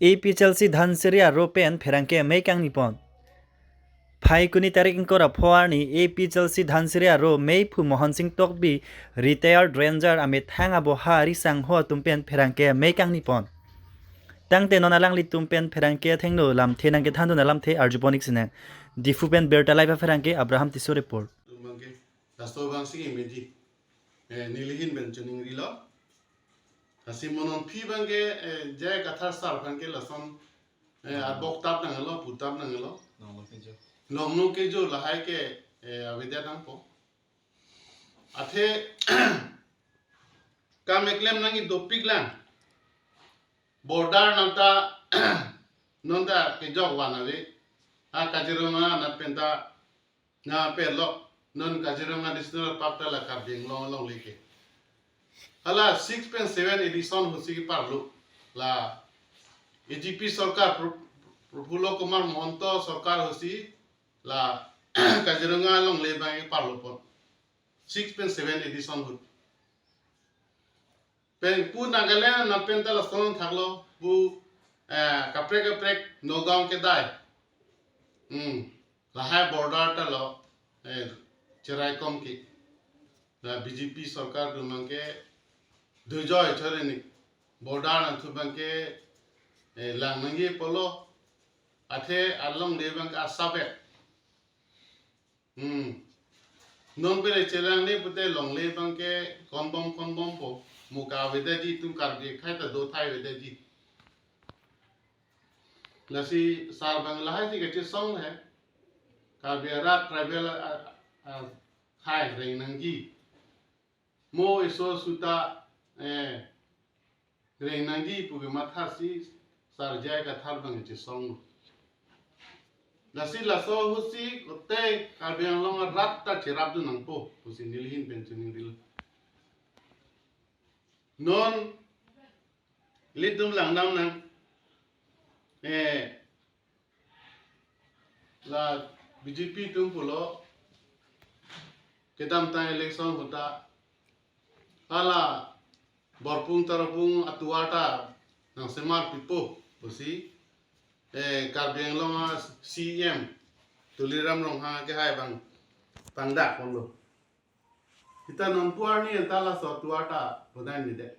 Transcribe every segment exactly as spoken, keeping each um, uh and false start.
APHLC Dhansiri aro pen pherangke amei kangni pon. Phaikuni tarik ingkoi ra pho arni APHLC Dhansiri aro meiphu Mohon Sing Tokbi, retired ranger, amethang aboha ari sangho atum pen pherangke amei kangni pon. Tangte non alanglitum pen pherangke athengno lamthe nangkethandun alamthe arjupon-ik sinang. Diphu pen birta laipa pherangke Abraham Tisso report. Tum abangke, laso abang si medi, eh, nelihin pen chiningrilo. Lasi mo non aphi abangke, eh, J I Kathar sir abangke lason, eh, abok tap nanglo, pu tap nanglo. Nonglo kejo. Nonglo kejo lahai ke, eh, avedet nangpo. Athe, kam keklem nangji dopik lang. Border nangta, nonta kejok van ave. A Kaziranga nat penta na pelok, non Kaziranga National Park ta la Karbi Anglong alongle ke. Hala six pen seven edition ahutsi parlo. La AGP sorkar, Pro-, Prafulla Kumar Mahanta sorkar ahutsi la Kaziranga alongle abang parlo pon. Six pen seven edition ahut. Pen pu Nagaland nat penta lason thaklo, pu, eh, kaprek kaprek Nagaon kedai. Hmm. Lahai border ta lo, eh, cherai kom ke. La BJP sorkar atum abangke dujoi chore ni. Border nangthu abangke, eh, lang nangji pulo. Athe alongle abangke asabek. Hmm. Non pele chelang ne pute longle abangke konbom konbom po. Mo ka avedetji, itum Karbi akhei ta do thai avedetji. Lasi sir abang lahai si kachesong he. Karbi arat tribal a, a, akhei reng nangji. Mo eso suta, eh, reng nangji pu kematha si sir J I Kathar abang chesong. Lasi laso ahutsi kote Karbi Anglong arat ta cherapdun nangpo pusi nelihin pen chiningrilo. Non ilitum langdam nang, eh, la BJP atum pulo kedamtang election ahut ta hala Borpung Tarpung atovar ta nangsemar pipo pusi, eh, Karbi Anglong a CEM Tuliram Ronghang kehai abang pangdak ponlo. Sita non pu arni anta laso atovar ta bonai-edet.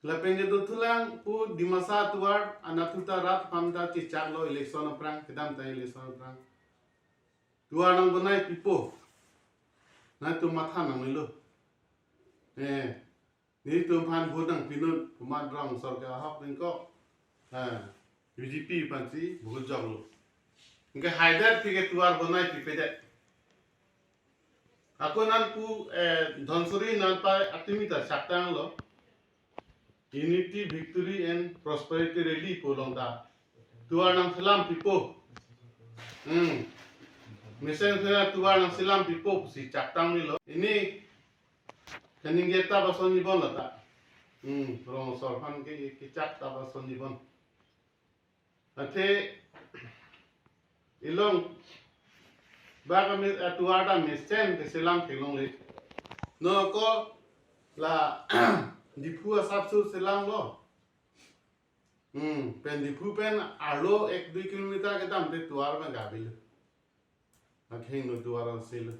Lapen kedothulang pu Dimasa atovar anatthu ta rat aphan ta chechaklo election aphrang, kedamtang election aphrang. Tovar nangbonai pipo. Nangtum matha nangmelo. Eh, nelitum aphan vote nangpinon, komat rong sorkar ahok pen ko. Eh, BJP aphansi vote joklo. Anke haidet aphi ke tovar bonai pipedet. Ako nang pu, eh, Dhansiri nangpa atimi ta chaktanglo. Unity, Victory and Prosperity Rally pu along ta tovar nangselam pipo. Hmm. Mesen sena tovar nangselam pipo pusi chaktang nilo. Pini kaningje ta bason nibon lata. Hmm, rong asor aphan ke, kechak ta bason nibon. Athe ilong bak kami atovar ta mesen keselam theklongle. No ko la Diphu asapso selamlo. Hmm, pen Diphu pen arlo ek dui kilometer kedam te tovar abang gabilo. Akheng no tovar asilo.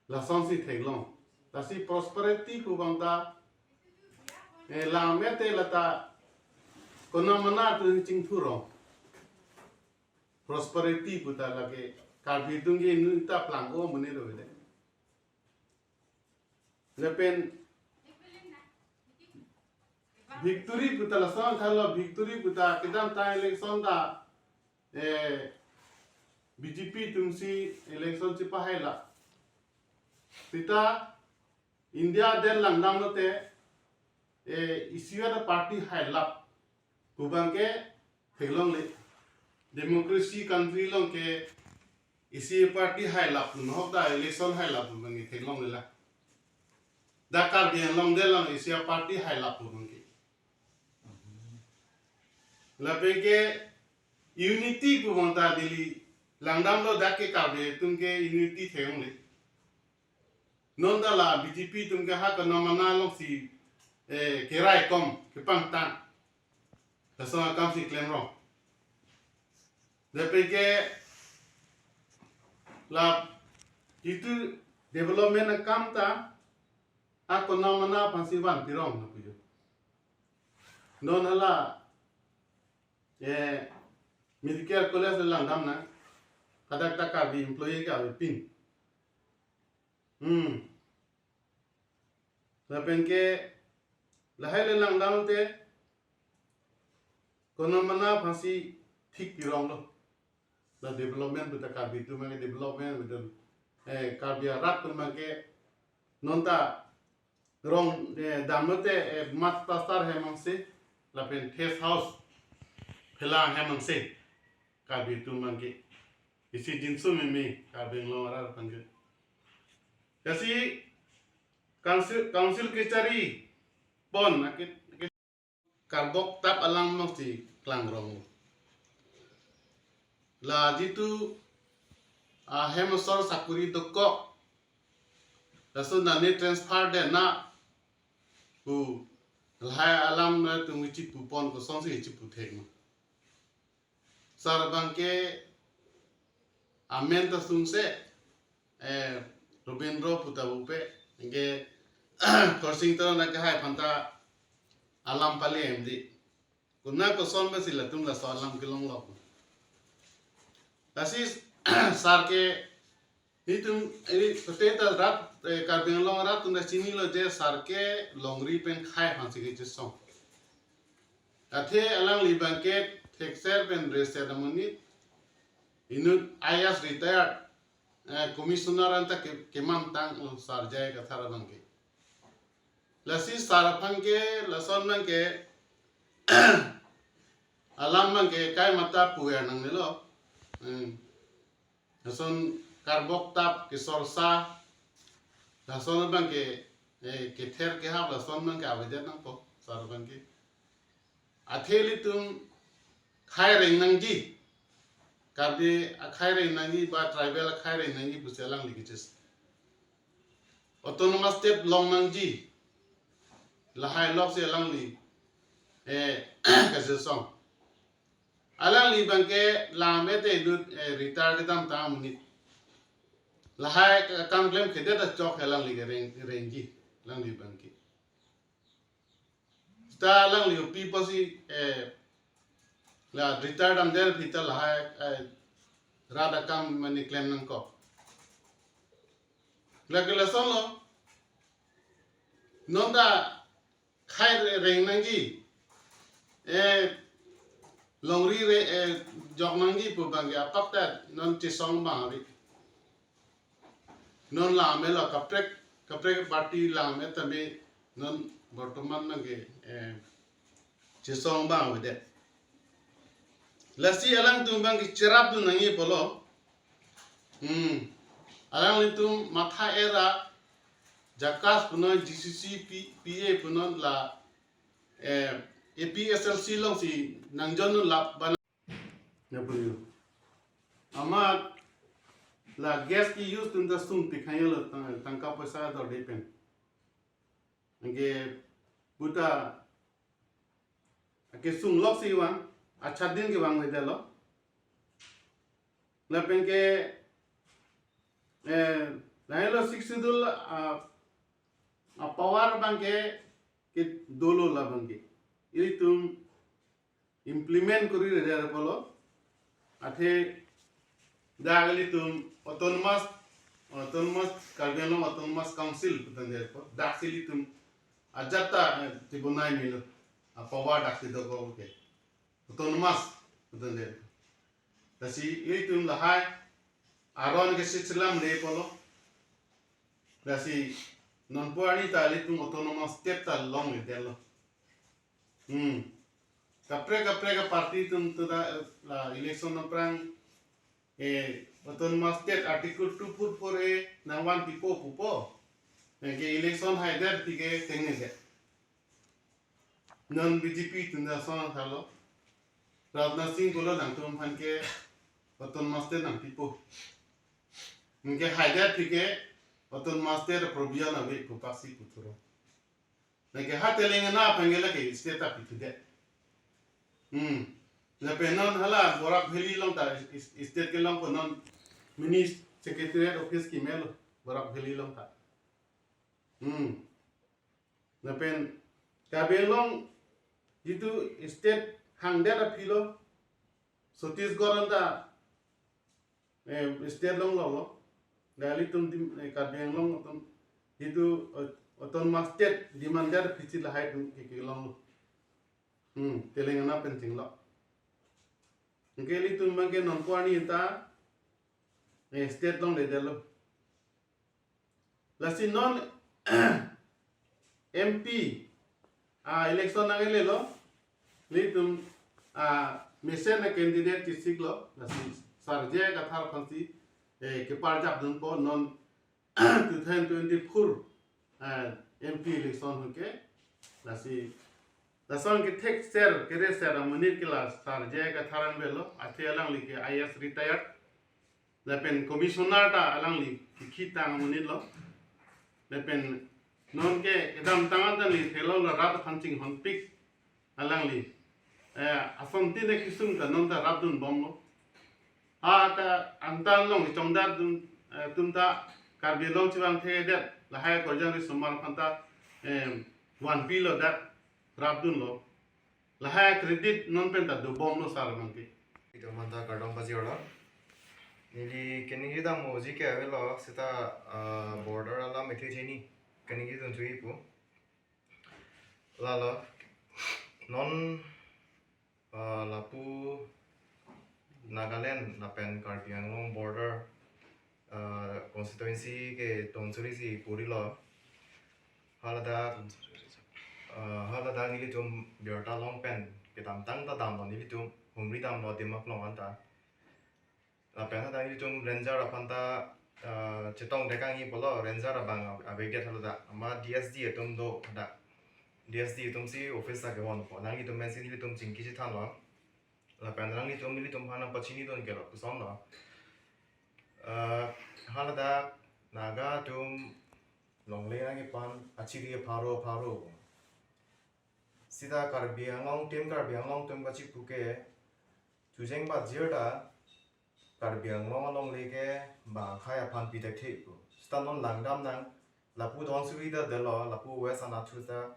Lasonsi theklong. Lasi prosperity pu abang ta, eh, lammet te lata konamana tu chingthurong. Prosperity pu ta lake Karbi atum ke inut ta plang-o amonit ave de. Lapen Victory pu ta lason thalo, Victory pu ta kedamtang election ta, eh, BJP atumsi election chepahailap. Sita India adet langdam lote, eh, isi a party hailap pu abang ke theklongle. Democracy country along ke isi a party hailap pu, nahok ta election hailap pu abang ke theklongle la. Dak Karbi Anglong adet along isi a party hailap pu abang ke. Lapen ke unity pu abang ta neli langdamlo, dak ke Karbi atum ke unity theklongle. Non ta la BJP atum ke ha konamana alongsi, eh, kerai kom, kepangtang. Lason akam si klemrong. Lapen ke la jitu development akam ta akonam mana aphansi vanpirong na pujo. Non hala, eh, medical college langdam na, kadak ta Karbi employee ke avepin. Hmm. Lapen ke lahai le langdam te konam mana aphansi thik pirong lo. La development puta Karbi atum abangke development puta, eh, Karbi arat atum abangke non ta rong, eh, dam lote, eh, mat pasar hem angse, lapen guest house phelang hem angse, Karbi atum abangke isi jinso meme Karbi Anglong arat abangke. Lasi council, council kachari pon ake, ake Karbok tap alam mok si klangrong. La jitu ahem asor sakuri dokok, laso nani transfer de na pu lahai alam na tung chipu pon, kosonsi chipu thek ma. Sar abangke amen ta sungse, eh, Robindro puta bupe, anke Khorsing Teron akehai aphanta alam pali em di. Konat koson pensi latum laso alam kelong lok. Lasi sar ke nelitum, ini kote ta rat, eh, Karbi Anglong arat atum ta chinilo je sar ke longri pen khei aphansi kechesong. Athe alangli abangke thekser pen reser amonit, inut I A S retired, eh, commissioner anta ke, kemantang lo sar J I Kathar abangke. Lasi sar aphan ke lason abangke alam abangke kai mata puver nangnelo. Hmm. Lason karbok tap kesorsa, lason abangke, eh, kether kehap lason abangke avedet nangpo sar abangke. Athe ilitum khei reng nangji, Karbi akhei reng nangji ba tribal akhei reng nangji pusi alangli kechesong. Autonomous state long nangji, lahai lok si alangli, eh, kechesong. Alangli abangke lam ete inut, eh, retire kedam ta amonit. Lahai akam klemkledet achok alangli kereng, rengji, alangli abangke. Ta alangli upi pusi, eh, la retire damdet aphi ta lahai, eh, rat akam mane klem nangkok. Lake lason lo, non ta khei re-, reng nangji, eh, longri re, eh, jok nangji pu abangke apak ta non chesong abang ave. Non lam elo kaprek, kaprek party lam e tame non bortoman abangke, eh, chesong abang avedet. Lasi alangtum abangke cherapdun nangji pulo. Hmm. Alanglitum matha era JACAS punon, G C C P, P A punon la, eh, A P S L C alongsi nangjon un lap bana. Ya puyo. Amat la gas ke-use atum ta sung tikhai lo tang-, tangka poisa dorde pen. Anke puta ake sung lok si vang, achat din kevang le delo. Lapen ke, eh, lahelo Sixth Schedule, ah, ah, power abangke, ke dolo la abangke. Ilitum implement kori rede pulo. Athe dak ilitum autonomous, autonomous Karbi Anglong Autonomous Council putan de po. Dak si ilitum ajat ta, eh, tibonai milo. Apower dak si dokok ke. Autonomous putan de. Lasi ilitum lahai aron ke si chelamle pulo. Lasi non pu arni ta ilitum autonomous state ta longle detlo. Hmm. Kaprek kaprek aparty atum ta la election aphrang, eh, autonomous state article two four four A nangvanpipo pupo. Anke election haidet aphi ke tengne det. Non B J P atum ta lason halo. Rajnath Singh pulo nangtum aphan ke autonomous state nangpipo. Anke haidet aphi ke autonomous state provision ave pu apak si puthuro. Anke ha Telangana aphan ke lake state ta pithudet. Hmm. Lapen non hala Barak Valley along ta is- is- state kelong ko non mini secretariat office kemelo Barak Valley along ta. Hmm. Lapen Karbi Anglong jitu state hangdet aphi lo Chhattisgarh anta eh, state longlo lo. Dak ilitum dim, eh, Karbi Anglong atum jitu aut- autonomous state demand det aphi si lahai atum ke kelonglo. Hmm, Telangana pen chinglo. Anke ilitum abangke non ko arni ta eh, state longledetlo. Lasi non M P a election nang-elelo. Ilitum a mesen a candidate chesiklo. Lasi Sar J I Kathar aphansi eh, keparjapdunpo non two thousand twenty-four eh, M P election ahut ke. Lasi lason kethekser kereser amonit ke la Sar J I Kathar anvetlo. Athe alangli ke I A S retired. Lapen commissioner ta alangli kikhitang amonit lo. Lapen non ke kedamtang an ta neli theklong la rat aphan chinghonpik alangli. Eh, asontin kesung ta non ta rapdunbomlo. Ha ta angtan along chongdat dun, eh, atum ta Karbi Anglong chevangthedet lahai Korjang Riso Mar aphan ta eh, vanpilo, dak rapdunlo. Lahai credit non pen ta dobomlo sar abangke. Itum aphan ta kardom pajirlo. Neli kaningje dam moji ke avelo seta ah, border alam ethek chini kaningje dun chuipo. Lalo non ah, lapu Nagaland lapen Karbi Anglong border ah, constituency ke Dhansiri si purilo. Haladak ah, haladak nelitum birta along pen kedamtang ta damlo, nelitum humri damlo Dimaphalong anta. Lapen hadak nelitum ranger aphan ta ah, chetongdek kangji pulo, ranger abang ave-, avedet haladak. Amat D S D atum do hadak. D S D atumsi office ta kevonpo. Nanglitum pensi nelitum chingki chethanlo. Lapen nanglitum nelitum aphan nangpachinidun kelo pusonlo. Ah, haladak Naga atum longle nangkepan achiri apharo apharo. Seta Karbi Anglong atum, Karbi Anglong atum kachipu ke chojeng bajir ta Karbi Anglong alongle ke bang akhei aphan pithekthe pu. Seta non langdamnang, lapu Dhansiri ta detlo, lapu West anatthu ta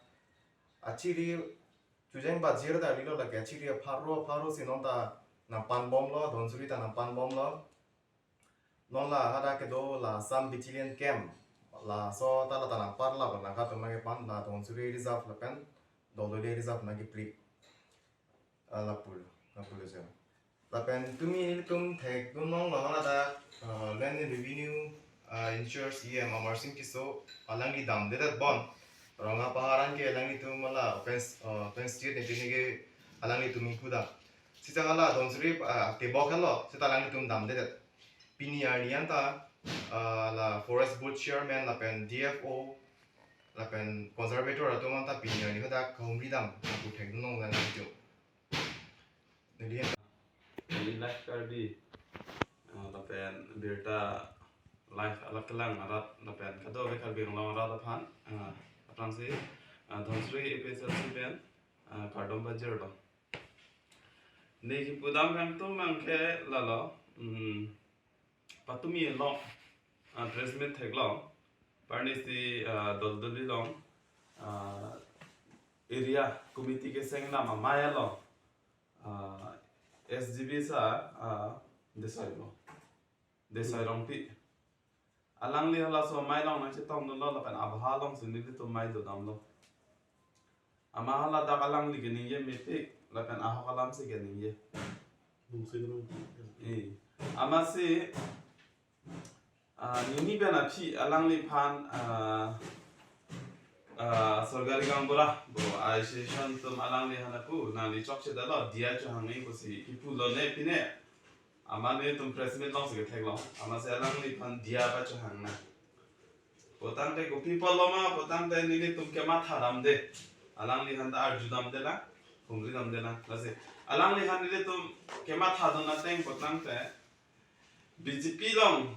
achiri chojeng bajir ta lilo, lake achiri apharo apharo si non ta nangpanbomlo, Dhansiri ta nangpanbomlo. Non la hadak kedo la Assam Battalion Camp, laso ta la ta nangparlap, la Naga atum nangkepan la Dhansiri reserve lapen Doldoli reserve nangkepli. Ah, lapu, lapulo sir. Lapen tumi ilitum thekdun longlo haladak ah, Land and Revenue ah, in-charge E M Amarsing Tisso alangli damdedetbom. Rong apahar anke alanglitum hala open s-, ah, open state ne pini ke alanglitum ingpu dam. Seta hala Dhansiri ah, tebok helo, seta alanglitum damdedet. Pini arni anta ah, la Forest Board Chairman lapen D F O lapen conservator atum anta pini arni hadak kahumri dam pu thekdun longlo alanglitum. Neli Neli Live Karbi ah, lapen birta live alangkelang arat lapen kadokave Karbi Anglong arat aphan ah, aphrangsi ah, Dhansiri A P H L C pen ah, kardom pajirlo. Ne kipu dam kangtung abangke lalo, mm, patumi along ah, press meet theklong, parnisi ah, Doldoli along ah, area committee keseng dam amei along ah, S G B sir ah, Desai lo, Desai Rongpi. Alangli halaso amei along nangchetongdunlo lapen abha alongsi nelitum amei dodamlo. Amat haladak alangli keningje mepik lapen ahok alamsi keningje. Bungsi dun. Eh, amatsi ah, nini pen aphi alangliphan ah, ah, Sorkari Gaonbura bo association atum alangliphan lapu nangli chokchedetlo, diya chohangji pusi kipulo ne pine. Amat nelitum press meet alongsi ketheklong. Amatsi alangliphan diya pachohangnang putangte kopi pulo ma putangte nelitum kematha damde. Alangliphan ta arju damdelang, humri damdelang. Lasi alangliphan nelitum kemathadun ateng putangte B J P along,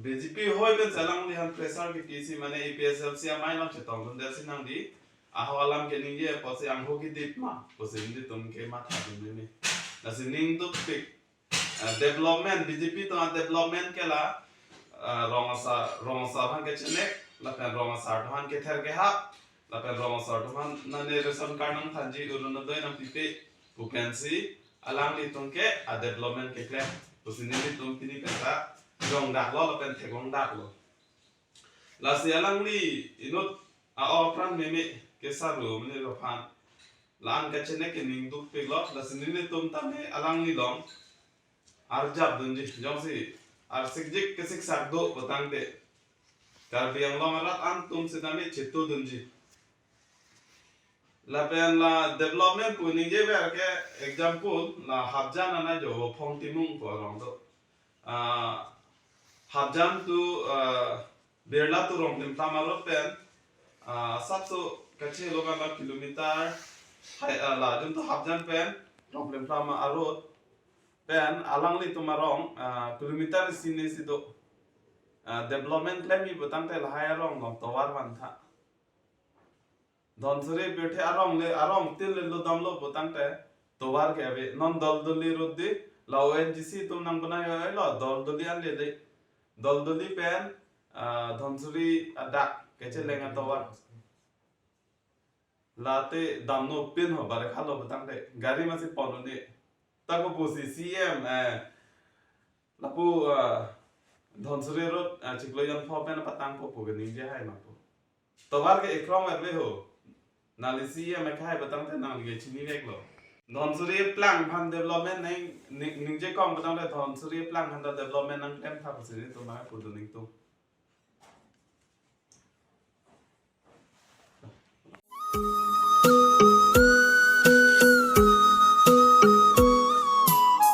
B J P ahoi pensi alangliphan pressure kepisi mane A P H L C amei along chetongdundetsi nangdi. Aho alam keningje pusi angho kedip ma pusi nelitum ke matha dun meme. Lasi ning dukpik, ah, development, B J P atum a-development ke la, ah, rong asar, rong asar aphan kechenek, lapen rong asar atum aphan kether kehap, lapen rong asar atum aphan nane ration card nangthanji, Orunodoi nangpipe pu pensi alanglitum ke a-development keklem pusi nelitum pini penta jongdaklo lapen theklongdaklo. Lasi alangli inut a-ok apran meme ke saru mene ro aphan la-an kachenek ke ning dukpiklo. Lasi nelitum tame alangli along arjap dunji, jongsi arsikjik kesiksak do putangte Karbi Anglong arat an atum sitame chetu dunji. Lapen la development pu ningjever ke example la Hapjan ana jo Vophong Timung pu arong do. Ah, Hapjan to, ah, Birla to Rongplimplam a-road pen, ah, sapso kachelo kan la kilometer hai, ah, la jun to Hapjan pen Rongplimplam a-road pen alanglitum arong, ah, kilometer isi ne si do. Ah, development klemji putangte lahai arong along tovar vantha. Dhansiri pirthe arong le, arong til le lodamlo putangte tovar ke ave. Non Doldoli road di, la O N G C atum nangbanai oilo, Doldoli an lele. Doldoli pen, ah, Dhansiri adak kecheleng atovar. Late damno pin ho, bare khalo putangte gari masi pon un-e. Ta kopusi C M, eh, lapu, ah, Dhansiri road, ah, chiklo jon pho pen patangpo pu keningje hai ma pu. Tovar ke ekrong ave ho. Nangli C M ekhai putangte nangli ke chiniveklo. Dhansiri plang aphan development nang ning, ningje kong putangte Dhansiri plang aphan ta development nangklem tha pusi nelitum aphan pudun ningtung.